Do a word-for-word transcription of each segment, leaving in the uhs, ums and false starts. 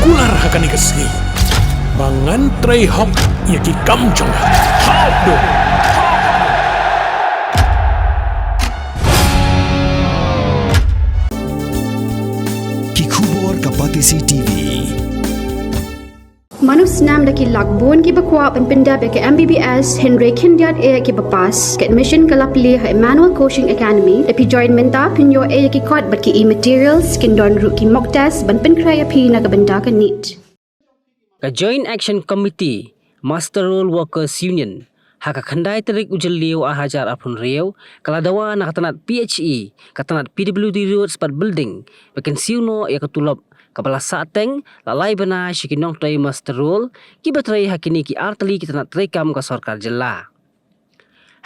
Kular ha kane ka sngi ba ngan trei hok ïa ki kam jong nga. Hok do. Ki khubor ka Batesi T V. Mano snam da ki lak bun kiba kwah ban pyndep ïa ka M B B S hynrei khyndiat eh kiba pass. Ka admission ka la plie ha Emmanuel Coaching Academy. Da phi join mynta phin ïoh eh ïa ki kot bad ki e-materials, kin don ruh ki mock test ban pynkhreh ïa phi na ka bynta ka NEET. Ka Joint Action Committee, Muster Roll Workers Union, ha ka khyndai tarik u Jylliew ar hajar arphew hynriew, ka la dawa na ka tnat P H E, ka tnat P W D Roads bad Building, ba kin siew noh ïa ka tulop kaba la sahteng la lai bnai sha ki nongtrei muster roll kiba trei ha kine ki artylli ki tnat treikam ka sorkar jylla.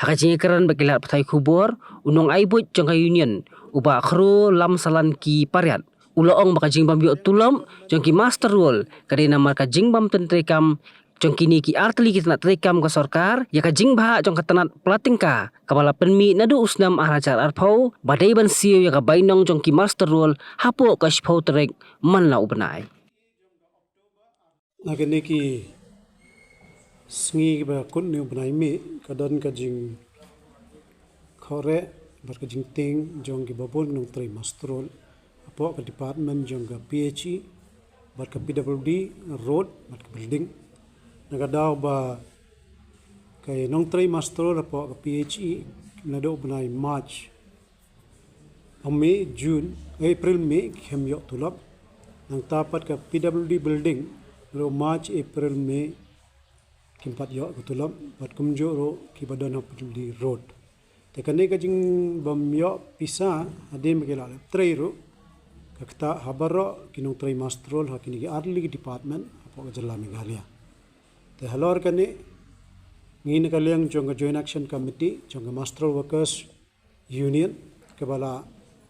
Ha ka jingïakren bad ki lad pathai khubor, u nongai buit jong ka union, u Bah Khroo Lamsalan ki Pariat, u la ong ba ka jingbym ïoh tulop jong ki muster roll ka dei namar ka jingbym pyntreikam jong kine ki artylli ki tnat treikam ka sorkar ïa ka jingbha jong ka tnat pla tyngka kaba la pynmih naduh u snem ar hajar arphew ba dei ban siew ïa ka bainong jong ki muster roll hapoh ka shiphew tarik man la u bnai. Na kine ki sngi kiba kut ne u bnai May ka don ka jingkhohreh bad ka jingtieng jong kiba bun ki nongtrei muster roll hapoh ka department jong ka P H E bad ka P W D, road bad ka building. Na ka daw ba ka nongtrei muster roll hapoh ka P H E naduh u bnai March May, June, April, May kim ïoh tulop. Nangta pat ka P W D building ruh March, April, May kim pat ïoh ka tulop bad kumjuh ruh kiba don ha P W D road. Te kane ka jingbym ïoh pisa hadien ba ki la leh trei ruh ka ktah ha baroh ki nongtrei muster roll ha kine ki artylli ki department hapoh ka jylla Meghalaya. Te halor kane ngi na ka liang jong ka Joint Action Committee jong ka Muster Roll Workers Union kaba la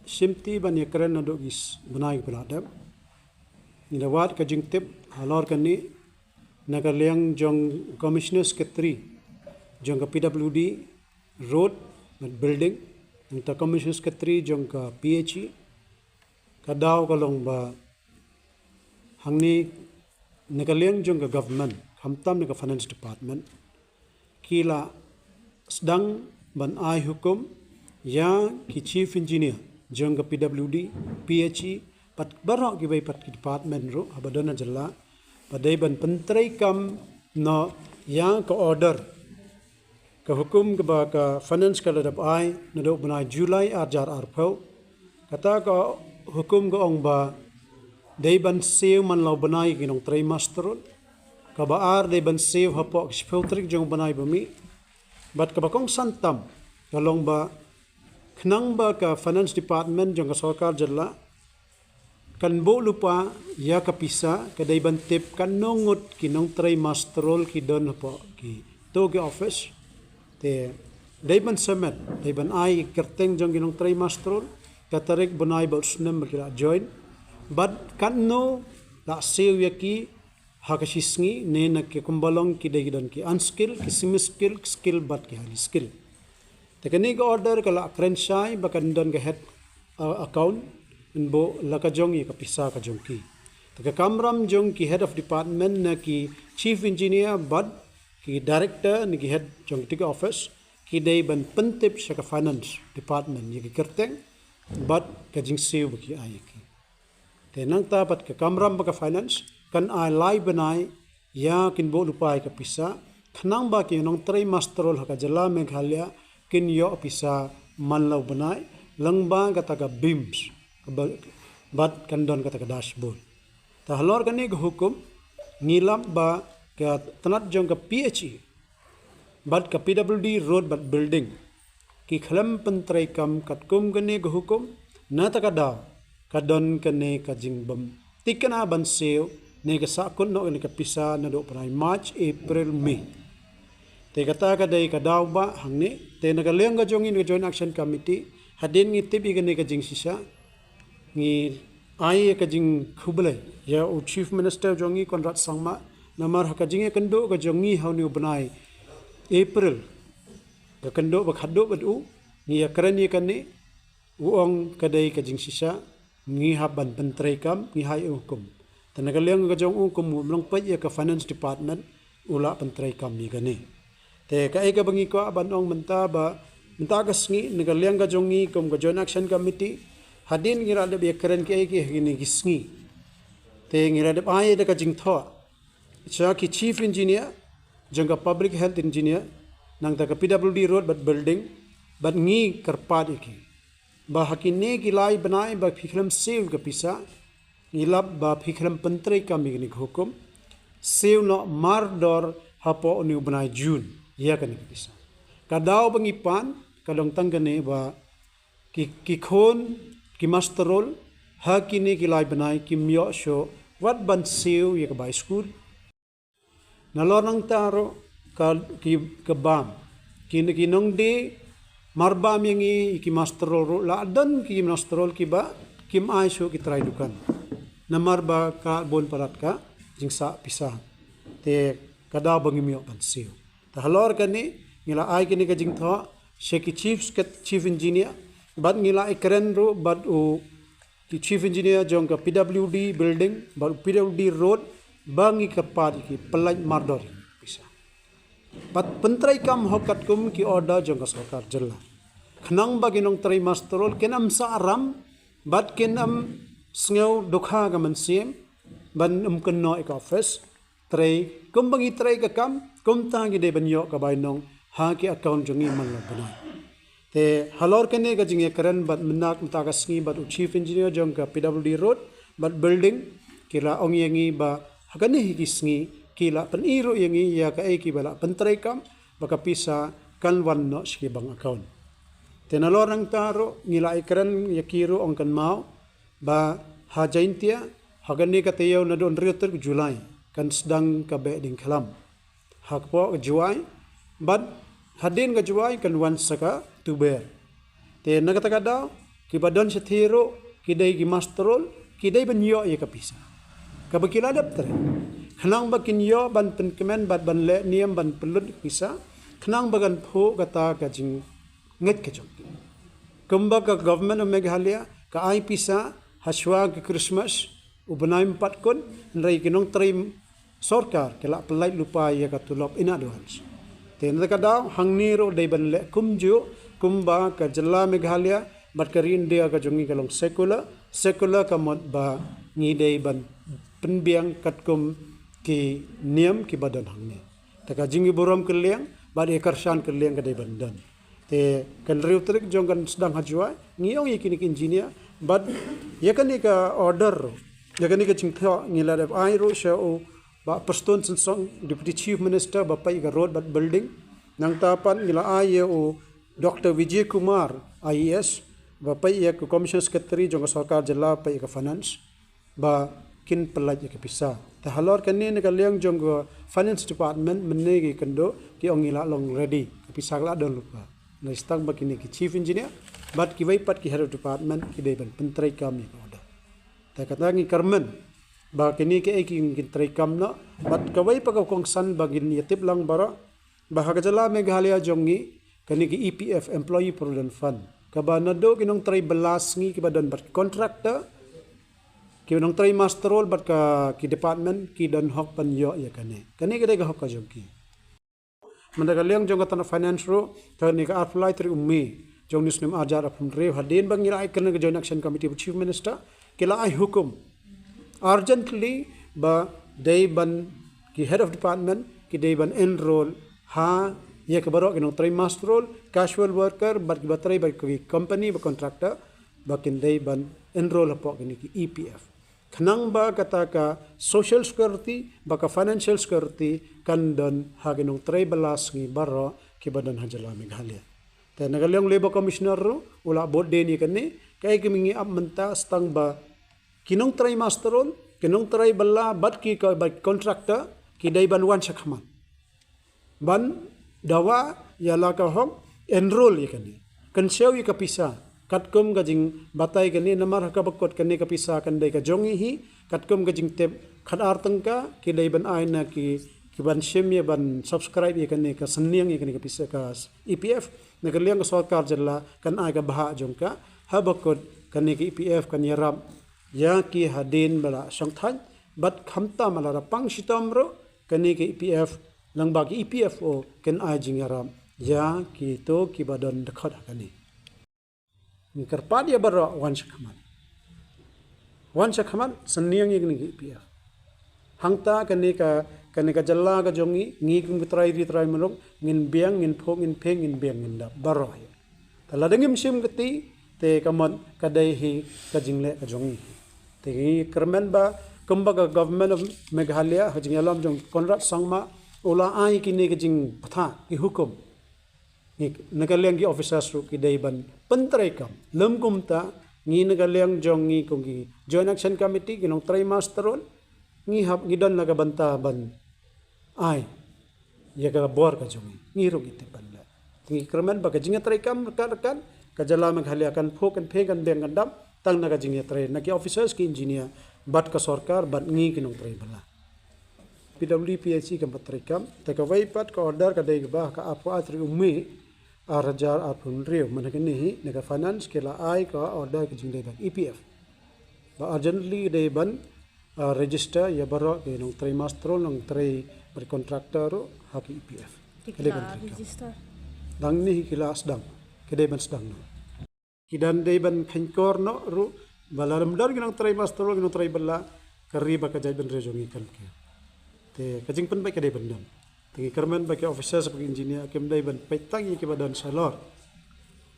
shimti ban ïakren naduh ki bnai kiba la dep. Ngi la wad ka jingtip halor kane na ka liang jong Commissioner Secretary jong ka P W D, Road bad Building, nangta Commissioner Secretary jong ka P H E. Ka daw ka long ba hangne na ka liang jong ka government, khamtam na ka finance department, ki la sdang ban ai hukum ïa ki chief engineer jong ka P W D, P H E, bad baroh kiwei pat ki department ruh haba don ha jylla ba dei ban pyntreikam noh ïa ka order, ka hukum kaba ka finance ka la dep ai naduh u bnai July ar hajar arphew. Kata ka hukum ka ong ba dei ban siew man la u bnai ki nongtrei muster roll. Kaba ar dei ban siew hapoh ka shiphew tarik jong u bnai ba mih. Bad kaba kongsan tam ka long ba khnang ba ka finance department jong ka sorkar jylla kan buh lypa ïa ka pisa ka dei ban tip katno ngut ki nongtrei muster roll ki don hapoh kito ki office. Te dei ban submit, dei ban ai kyrteng jong ki nongtrei muster roll, ka tarik, bnai bad u snem ba ki la join, bad katno la siew ïa ki ha ka shi sngi, ne na ki kumba long ki dei ki don ki unskill, ki semi skill, skill bad ki highly skill. Te kane ka order ka la kren shai ba kan don ka head, uh, account, yn buh la ka jong ïa ka pisa ka jong ki. Te ka kamram jong ki head of department ne ki chief engineer bad ki director ne ki head jong kito ki office ki dei ban pyntip sha ka finance department ïa ki kyrteng bad ka jingsiew ba ki ai ïa ki. Te nangta pat ka kamram ba ka finance kan ai lai bnai ïa kin buh lypa ïa ka pisa, khnang ba ki nongtrei muster roll ha ka jylla Meghalaya kin ïoh pisa man la u bnai, lyngba kata ka beams, ka ba-, bad kan don kata ka dashboard. Te halor kane ka hukum, ngi lap ba ka tnat jong ka P H E bad ka P W D, road bad building, ki khlem pyntreikam katkum kane ka hukum, na kata ka daw ka don kane ka jingbym tikna ban siew ne ka sahkut noh kane ka pisa naduh u bnai March, April, May. Te kata ka dei ka daw ba hangne, te na ka liang ka jong ngi na ka Joint Action Committee, hadien ngi tip ïa kane ka jingshisha, ngi ai ïa ka jingkhublei ïa u Chief Minister jong ngi Conrad Sangma, namar ha ka jingïakynduh ka jong ngi ha une u bnai April, ka kynduh ba khadduh bad u, ngi ïakren ïa kane, u ong ka dei ka jingshisha, ngi hap ban pyntreikam, ngi hap ïa u hukum. Te na ka liang ka jong u kum u mlong peit ïa ka finance department u la pyntreikam ïa kane. Te kaei kaba ngi kwah ban ong mynta ba mynta ka sngi na ka liang ka jong ngi kum ka Joint Action Committee hadien ngi la dep ïakren kiei kiei ha kine ki sngi. Te ngi la dep ai da ka jingthoh sha ki chief engineer jong ka public health engineer nangta ka P W D road bad building bad ngi kyrpad ïa ki ba ha kine ki lai bnai ba phi khlem siew ka pisa ngi lap ba phi khlem pyntreikam ïa kane ka hukum. Siew noh mardor hapoh une u bnai June ïa kane ka pisa. Ka daw ba ngi pan ka long tang kane ba ki, ki khun ki master roll ha kine ki lai bnai kim ïoh shuh wat ban siew ïa ka bai skul. Nalor nangta ruh ka, ki, ka bam kine ki nongdie marbam ïa ngi ki master roll ruh la don ki master roll kiba kim ai shuh ki trai dukan. Namar ba ka bun palat ka jingsah pisa. Te ka daw ba ngim ïoh ban siew. Te halor kane ngi la ai kane ka jingthoh sha ki chief, chief engineer bad ngi la ïakren ruh bad u ki chief engineer jong ka P W D building bad u P W D road ba ngi kyrpad ïa ki pyllait mardor ïa ki pisa. Bad pyntreikam hok katkum ki order jong ka sorkar jylla. Khnang ba ki nongtrei master roll kin ym sah ram bad kin ym sngew dukha ka mynsiem ban ym kynnoh ïa ka office. Trei kumba ngi trei ka kam kumta ngi dei ban ïoh ka bainong ha ki account jong ngi man la bnai. Te halor kane ka jingïakren bad mynta mynta ka sngi bad u chief engineer jong ka P W D road bad building ki la ong ïa ngi ba ha kane hi ki sngi ki la pyni ruh ïa ngi ïa kaei kiba la pyntreikam ba ka pisa kan wan noh sha ki bank account. Te nalor nangta ruh ngi la ïakren ïa ki ruh ong kynmaw ba ha Jaintia ha kane ka taïew naduh hynriew tarik July kan sdang ka Behdeiñkhlam ha kpoh ka Jowai bad hadien ka Jowai kan wan sa ka Tuber. Te na kata ka daw kiba don shathie ruh ki dei ki master roll ki dei ban ïoh ïa ka pisa kaba ki la dep trei khnang ba kin ïoh ban pynkmen bad ban leh niam ban pynlut ïa ka pisa khnang ba kan phuh kata ka jingngeit ka jong ki. Kumba ka Government of Meghalaya ka ai pisa ha shuwa ka Christmas u bnai Mpatkutt, hynrei ki nongtrei sorkar ki la pyllait lypa ïa ka tulop in advance. Te na ka daw hangne ruh dei ban leh kumjuh kumba ka jylla Meghalaya bad ka ri India ka jong ngi ka long secular, secular ka mut ba ngi dei ban pynbiang katkum ki niam kiba don hangne. Te ka jingïaburom kylliang bad ïa ka kyrshan kylliang ka dei ban don. Te ka hynriew tarik jong kan sdang ha Jowai ngi ong ïa kine ki engineer bad ïa kane ka order ïa kane ka jingthoh ngi la dep ai ruh sha u Bah Prestone Tynsong Deputy Chief Minister ba peit ïa ka road bad building. Nangta pat ngi la ai ïa u Doctor Vijay Kumar I A S ba peit ïa ka Commissioner Secretary jong ka sorkar jylla ba peit ïa ka finance. Ba kin pyllait ïa ka pisa. Te halor kane na ka liang jong ka Finance Department mynne ki kynduh ki ong ngi la long ready ka pisa ka la don lypa. Ngi sdang ba kine ki chief engineer bad kiwei pat ki head of department ki dei ban pyntreikam ïa ka order. Te kata ngi kyrmen ba kine kiei ki kin treikam noh bad kawei pat ka kongsan ba ngin ïa tip lang baroh ba ha ka jylla Meghalaya jong ngi kane ki E P F, Employee Provident Fund, kaba naduh ki nongtrei bylla sngi kiba don bad ki contractor, ki nongtrei master roll bad ka ki department ki don hok ban ïoh ïa kane. Kane ka dei ka hok ka jong ki. Mynta ka liang jong ka tnat finance ruh kane ka arphew lai tarik u May jong une u snem arhajar arphew hynriew hadien ba ngi la ai kane ka Joint Action Committee bad Chief Minister ki la ai hukum urgently ba dei ban ki head of department ki dei ban enroll ha ïa ki baroh ki nongtrei master roll, casual worker bad kiba trei bad ki company ba contractor ba kin dei ban enroll hapoh kine ki E P F. Khnang ba kata ka social security ba ka financial security kan don ha ki nongtrei bylla sngi baroh kiba don ha jylla Meghalaya. Te na ka liang Labour Commissioner ruh u la bud dien ïa kane, kaei kaba ngi ap mynta sdang ba ki nongtrei master roll, ki nongtrei bylla bad ki ka, bad contractor ki dei ban wan shakhmat ban dawa ïa la ka hok enroll ïa kane, kynshew ïa ka pisa katkum ka jingbatai kane, namar ha kaba kut kane ka pisa kan dei ka jong ngi hi, katkum ka jingtip khatar tyngka ki dei ban ai na ki, ki ban shim ïa ban subscribe ïa kane ka synñiang ïa kane ka pisa ka E P F. Na ka liang ka sorkar jylla kan ai ka bhah jong ka, ha ba kut kane ka E P F kan ïarap ïa ki hadien ba la shongthait Bad khamtam lada pang shitom ruh, kane ka E P F, lyngba ka E P F O, kan ai jingïarap ïa kito kiba don dkhot ha kane. Ngi kyrpad ïa baroh wan shakhmat. Wan shakhmat, synñiang ïa kane ka E P F. Hangta kane ka, kane ka jylla ka jong ngi, ngi kum ki trai ri trai muluk, ngin biang, ngin phuh, ngin pheng, ngin biang, ngin dap baroh ïa. Te lada ngim shim kti, te ka mut ka dei hi ka jingleh ka jong ngi. Te ngi kyrmen ba kumba ka Government of Meghalaya, ha jingïalam jong Conrad Sangma, u la ai kine ki jingpynbha, ki hukum. Ngi, na ka liang ki officers ruh ki dei ban pyntreikam. Lym kumta, ngi na ka liang jong ngi kum ki Joint Action Committee, ki nongtrei muster roll, ngi hap, ngi don la ka bynta ban ai ïa ka bor ka jong ngi. Ngi ruh ngi tip ban leh. Ngi kyrmen ba ka jingïatreikam ryngkat ryngkat, ka jylla Meghalaya kan phuh, kan pheng, kan biang, kan dap, tang na ka jingïatrei na ki officers, ki engineer, bad ka sorkar, bad ngi ki nongtrei bylla. P W D P H E kam pat treikam, te kawei pat ka order ka dei kaba ha ka arphew ar tarik u May, ar hajar arphew hynriew, mynta kane hi, na ka finance ki la ai ka order ka jingdei ban E P F. Ba urgently dei ban, ah, register ïa baroh ki nongtrei muster roll, nongtrei bad contractor ruh ha ka E P F. Te ki la treikam. Register. Dang ne hi ki la sdang, ki dei ban sdang noh. Ki dang dei ban kheiñkor noh ruh, ba lada ym don ki nongtrei muster roll, ki nongtrei bylla, ka ri bad ka jaitbynriew jong ngi kan khia. Te ka jingpynbeit ka dei ban don. Te ngi kyrmen ba ki officers bad ki engineer kim dei ban peit tang ïa kiba don shalor.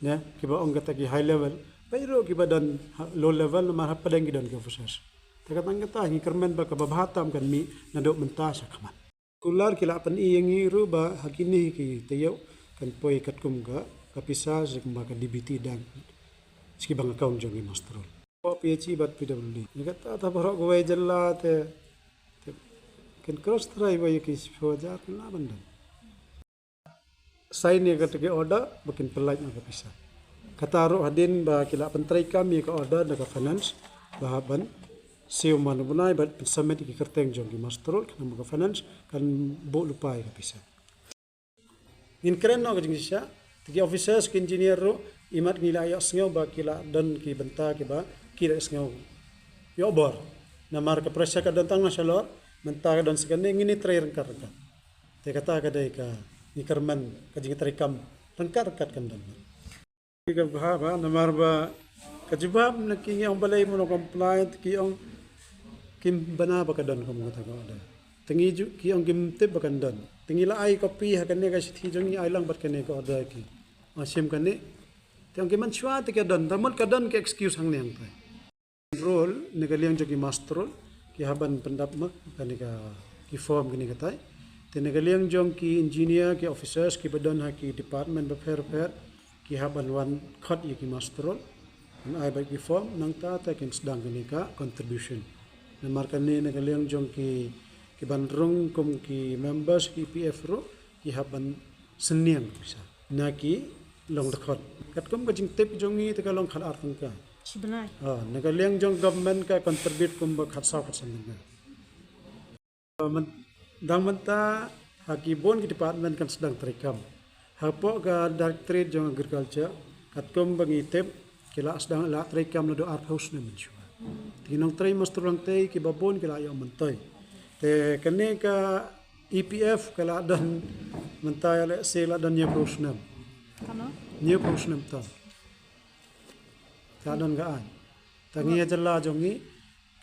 Ne, kiba ong kata ki high level. Peit ruh kiba don ha, low level, namar hapdeng ki don ki officers. Te ka tang kata ngi kyrmen ba kaba bha tam kan mih naduh mynta shakhmat. Kular ki la pyni ïa ngi ruh ba ha kine ki taïew kan poi katkum ka, ka pisa sha kumba ka D B T dang sha ki bank account jong ki muster roll. P H E bad P W D. Ïa kata ta baroh kawei jylla te, te kan cross trai ba ïa ki shiphew hajar kan lah ban don. Sign ïa kata ki order ba kin pynlait na ka pisa. Kata ruh hadien ba ki la pyntreikam ïa ka order da ka finance ba hap ban siew man u bnai bad pynsubmit ïa ki kyrteng jong ki muster roll, khnang ba ka finance kan buh lypa ïa ka pisa. Ngin kren noh ka jingshisha, te ki officers, ki engineer ruh, imat ngi la ïohsngew ba ki la don ki bynta kiba ki la ïohsngew ïoh bor. Namar ka pressure ka don tang na shalor, mynta ka don sa kane, ngin ïa trei ryngkat ryngkat. Te kata ka dei ka, ngi kyrmen ka jingtreikam ryngkat ryngkat kan don. Ka bha ba, namar ba ka jubab na ki ngi ong balei mo no comply, ki ong kim bana ba ka don kum kata ka order. Te ngi ju, ki ong kim tip ba kan don. Te ngi la ai copy ha kane ka shithi jong ngi, ai lang bad kane ka order ki. Ong shim kane. Te ong ki mynshuwa te ka don, da mut ka don ki excuse hangne hangtai. Roll, na ka liang jong ki muster roll, ki hap ban pyndap ma kane ka, ki form kane katai. Te na ka liang jong ki engineer, ki officers kiba don ha ki department bapher bapher, ki hap ban wan khot ïa ki muster roll, ban ai bad ki form, nangta te kin sdang kane ka contribution. Namar kane na ka liang jong ki, ki ban rung kum ki members ki E P F ruh, ki hap ban synñiang pisa na ki long dkhot. Katkum ka jingtip jong ngi te ka long khat ar tyngka. Shi bnai. Ah, na ka liang jong government ka contribute kumba khat saw khat san tyngka. Ah, myn-, dang mynta ha ki bun ki department kan sdang treikam. Hapoh ka Directorate jong Agriculture, katkum ba ngi tip, ki la sdang la treikam naduh arphew snem mynshuwa. Te ki nongtrei muster roll tei kiba bun ki la ïoh myntoi. Te kane ka E P F ka la don mynta ïa lehse la don hynñiewphew snem. Kano? Hynñiewphew snem tam. Ka don ka aiñ. Te ngi ha jylla jong ngi,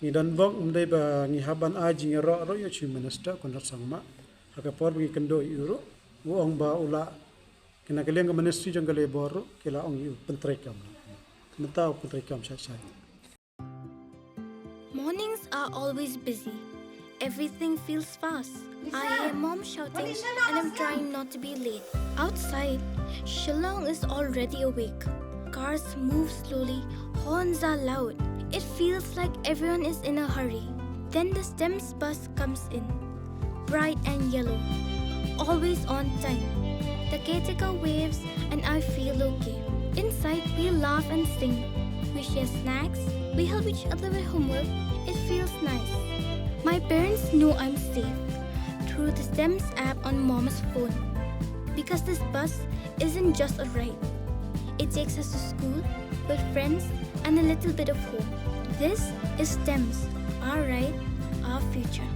ngi don bok, ym dei ba ngi hap ban ai jingïaroh ruh ïa u Chief Minister Conrad Sangma. Ha ka por ba ngi kynduh ïa u ruh, u ong ba u la, kane ka liang ka Ministry jong ka Labour ruh, ki la ong ïa u pyntreikam. Mynta u pyntreikam shai shai. Mornings are always busy. Everything feels fast. I hear mom shouting and I'm trying not to be late. Outside, Shillong is already awake. Cars move slowly, horns are loud. It feels like everyone is in a hurry. Then the STEMS bus comes in, bright and yellow, always on time. The caretaker waves and I feel okay. Inside, we laugh and sing. We share snacks. We help each other with homework. It feels nice. My parents know I'm safe through the STEMS app on mom's phone, because this bus isn't just a ride. It takes us to school, with friends, and a little bit of hope. This is STEMS, our ride, our future.